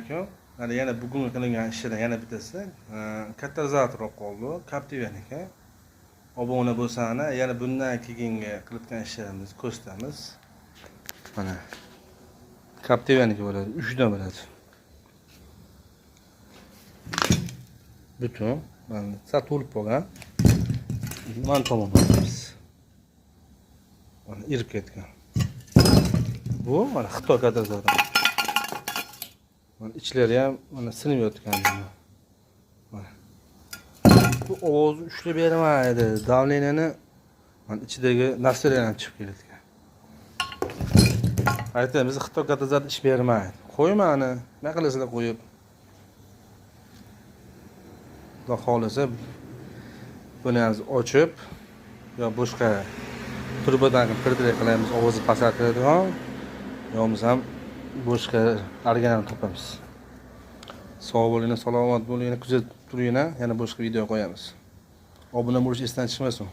Alaykum. Mana yana bugungi qilingan ishlardan yana bittasi. Katalizator olib qoldi, Captiva'niki. Obuna bo'lsanglar, yana bundan keyingi qilayotgan ishlarimizni ko'rsatamiz. Mana Captiva'niki bo'ladi, 3 dan bo'ladi. Butun, mana sal to'lib qolgan. Mana tomon bo'lamiz. Mana irib ketgan. Bu mana Xitoy katalizatori. Mana ichlari ham mana sinib yotgan. Mana. Bu ovozni ushlab bermaydi. Давление ni mana ichidagi narsalar ham chiqib kelayotgan. Aytamiz, biz Xitoy katalizator ish bermaydi. Qo'ymani, nima qilasizlar qo'yib? Xudo xohlasa buni ham ochib yo boshqa turbadan qilib qilamiz, ovozni pasaytiradigan, yo bo'lmasam boshqa originalni topamiz. Sog' bo'linglar, salomat bo'linglar, kuzatib turinglar, yana boshqa video qo'yamiz. Obuna bo'lish esdan chiqmasin.